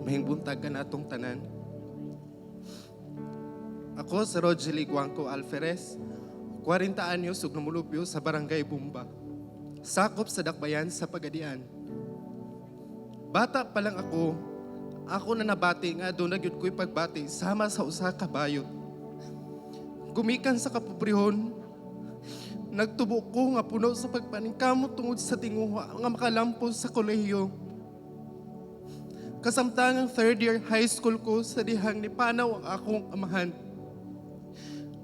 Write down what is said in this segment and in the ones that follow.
Maayong buntag kanatong tanan. Ako si Rogely Guangco Alferez, 40 anyos ug namulubyo sa Barangay Bumba. Sakop sa Dakbayan sa Pagadian. Bata pa lang ako, ako na nabati nga aduna gyud ko'y pagbati sama sa usa ka bayot. Gumikan sa kapobrehon, nagtubo ko nga puno sa pagpaningkamot tungod sa tinguha nga makalampos sa kolehiyo. Kasamtangang third year high school ko sa dihang nipanaw ang akong amahan.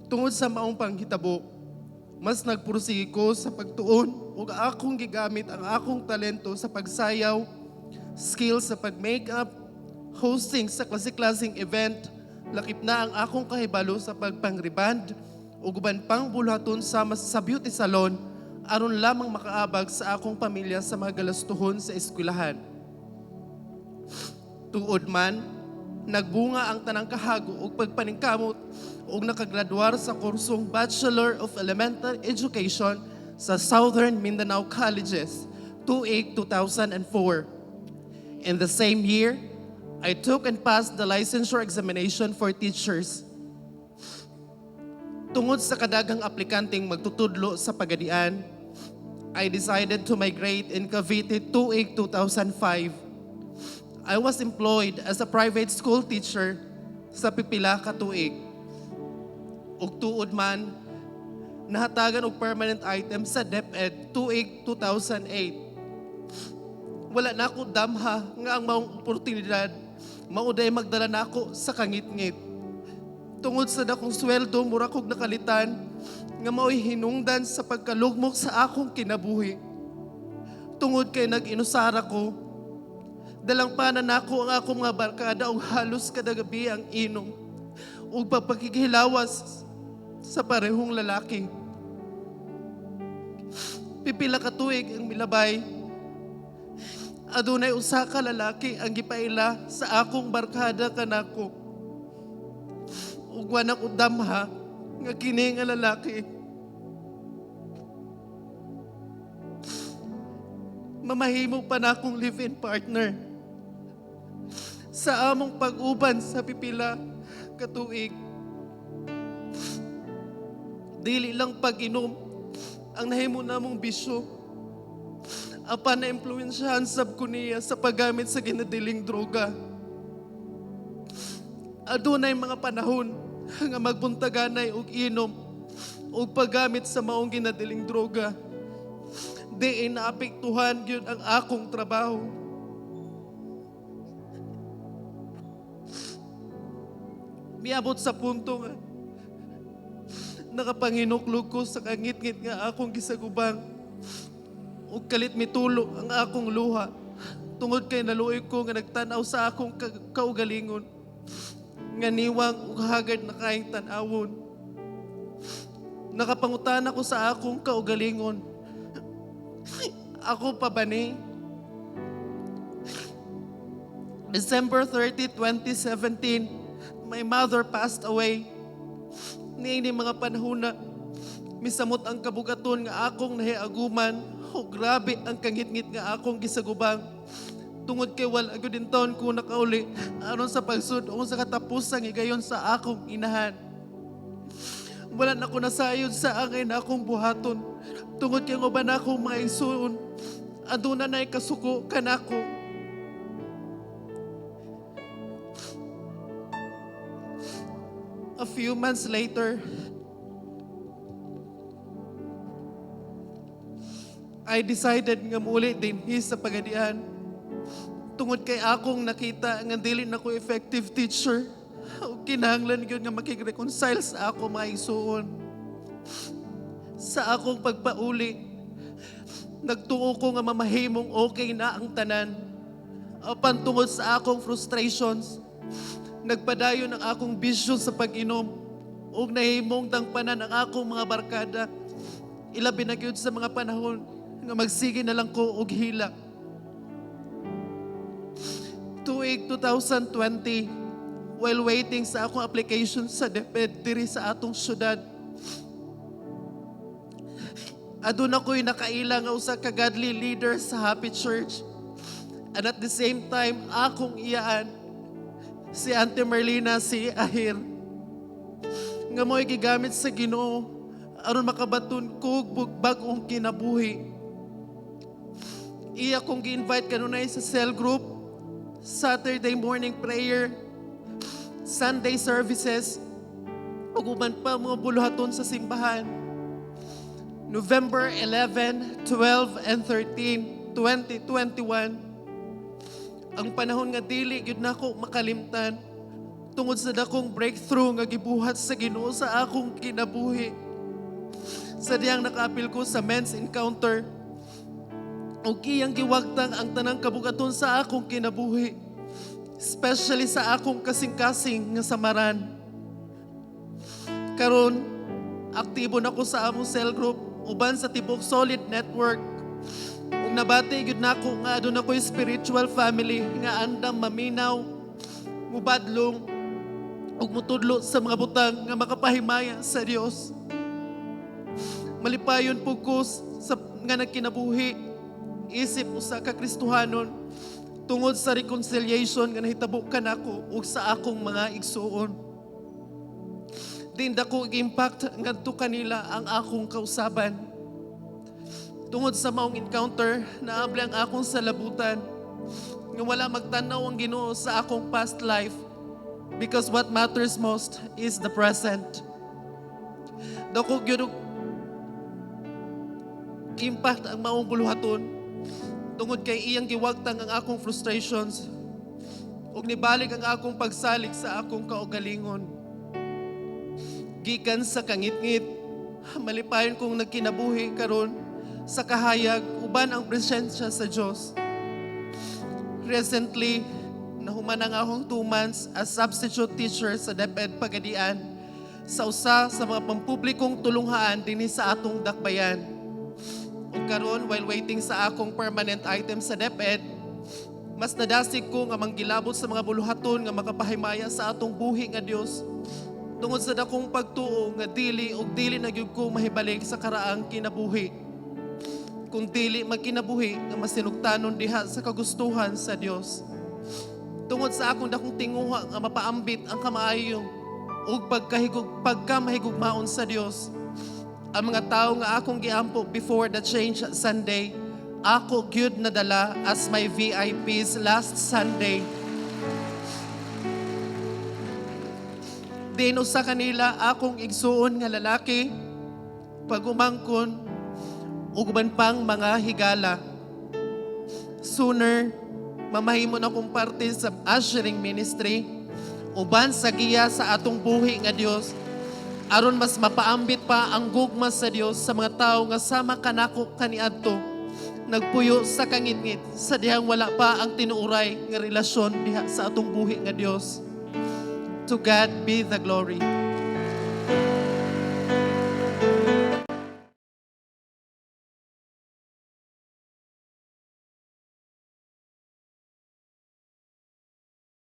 Tungod sa maong panghitabo, mas nagpursige ko sa pagtuon ug akong gigamit ang akong talento sa pagsayaw, skills sa pag-makeup, hosting sa klase-klaseng event, lakip na ang akong kahibalo sa pagpang-reband ug uban pang buluhaton sama sa beauty salon aron lamang makaabag sa akong pamilya sa mga galastuhon sa eskwelahan. Tuod man, nagbunga ang tanang kahago ug pagpaningkamot ug nakagraduar sa kursong Bachelor of Elementary Education sa Southern Mindanao Colleges, tuig 2004. In the same year, I took and passed the licensure examination for teachers. Tungod sa kadaghang aplikanteng magtutudlo sa Pagadian, I decided to migrate in Cavite tuig 2005. I was employed as a private school teacher sa pipila ka tuig. Ug tuod man, nahatagan og permanent item sa DepEd tuig 2008. Wala na ako damha nga ang maong oportunidad mao diay magdala nako sa kangitngit. Tungod sa dakong sweldo, mura kog nakalitan nga mao'y hinungdan sa pagkalugmok sa akong kinabuhi. Tungod kay nag-inusara ko, dalang pana nako ang akong mga barkada ug halos kada gabi ang inom ug pagpakighilawas sa parehong lalaki. Pipila ka tuig ang milabay, adunay usa ka lalaki ang gipaila sa akong barkada kanako. Ug wa na ko damha nga kini nga lalaki mamahimo pa na akong live-in partner. Sa among pag-uban sa pipila katuig, dili lang pag-inom ang nahimo namong bisyo. Apan na impluwensyahan sab ko niya sa paggamit sa ginadiling droga. Adunay mga panahon nga magbuntaganay og inom og paggamit sa maong ginadiling droga. Diin naapektuhan gyud ang akong trabaho. Miabot sa punto nga nakapanginuklog ko sa kangitngit nga akong gisagubang ug kalit mitulo ang akong luha tungod kay naluoy ko nga nagtan-aw sa akong kaugalingon nga niwang ug hagad na kaayong tan-awon. Nakapangutana ko sa akong kaugalingon, ako pa ba ni? December 30, 2017, my mother passed away. Niini mga panahon na misamot ang kabugaton nga akong nahiaguman o grabe ang kangitngit nga akong gisagubang. Tungod kay wala gyud taon ko nakauli aron sa pagsud-ong sa katapusang higayon sa akong inahan. Wala na ko nasayod sa angay na akong buhaton. Tungod kay ang uban akong mga igsuon, aduna na'y kasuko kanako. A few months later, I decided nga muuli dinhi sa Pagadian. Tungod kay akong nakita nga dili na ko effective teacher. Ug kinahanglan gyud nga makig-reconcile sa ako mga igsuon. Sa akong pagpauli, nagtuo ko nga mamahimong okay na ang tanan. Apan tungod sa akong frustrations, nagpadayon ang akong bisyo sa pag-inom ug nahimong dangpanan ang akong mga barkada. Ilabi na gyud sa mga panahon nga magsige na lang ko og hilak. Tuig 2020, while waiting sa akong application sa DepEd diri sa atong syudad, aduna ko'y nakaila nga usa ka godly leader sa Happy Church. And at the same time, akong iyaan. Si Auntie Merlina, si Ahir. Nga mo'y gigamit sa Ginoo aron makabaton kog bag-ong kinabuhi. Iya kong gi-invite kanunay sa cell group, Saturday morning prayer, Sunday services, ug uban pa mga buluhaton sa simbahan. November 11, 12, and 13, 2021. Ang panahon nga dili gyud nako makalimtan tungod sa dakong breakthrough nga gibuhat sa Ginoo sa akong kinabuhi. Sa diyang nakaapil ko sa men's encounter, ug iyang giwagtang ang tanang kabugaton sa akong kinabuhi, especially sa akong kasing-kasing nga samaran. Karon, aktibo na ko sa among cell group uban sa tibok Solid Network. Ug nabati gyud nako nga aduna ko'y spiritual family nga andam maminaw, mubadlong, ug mutudlo sa mga butang nga makapahimaya sa Dios. Malipayon po ko sa nga nagkinabuhi isip usa ka Kristohanon tungod sa reconciliation nga nahitabo kanako ug sa akong mga igsuon. Din dako impact ngadto kanila ang akong kausaban. Tungod sa maong encounter, naabli ang akong salabutan nga wala magtanaw ang Ginoo sa akong past life because what matters most is the present. Dako gyud og impact ang maong buluhaton tungod kay iyang giwagtang ang akong frustrations ug nibalik ang akong pagsalig sa akong kaugalingon. Gikan sa kangitngit, malipayon kong nagkinabuhi karon sa kahayag uban ang presensya sa Dios. Recently, nahuman ang akong 2 months as substitute teacher sa DepEd Pagadian sa usa sa mga pampublikong tulunghaan dinhi sa atong dakbayan. Ug karon, while waiting sa akong permanent item sa DepEd, mas nadasig ko nga manggilabot sa mga buluhaton nga makapahimaya sa atong buhi nga Dios. Tungod sa dakong pagtuo nga dili ug dili na gyud ko mahibalik sa karaang kinabuhi. Kung dili magkinabuhi nga masinugtanon diha sa kagustuhan sa Dios. Tungod sa akong dakong tinguha nga mapaambit ang kamaayo ug pagkamahigugmaon sa Dios. Ang mga tao nga akong giampo before the Change Sunday, ako gyud nadala as my VIPs last Sunday. Diin usa kanila akong igsuon nga lalaki, pag-umangkon, ug uban pang mga higala. Sooner, mamahimo na kong parte sa ushering ministry, uban sa giya sa atong buhi nga Dios, aron mas mapaambit pa ang gugma sa Dios sa mga tao nga sama kanako kaniadto nagpuyo sa kangitngit sa dihang wala pa ang tinuuray nga relasyon diha sa atong buhi nga Dios. To God be the glory.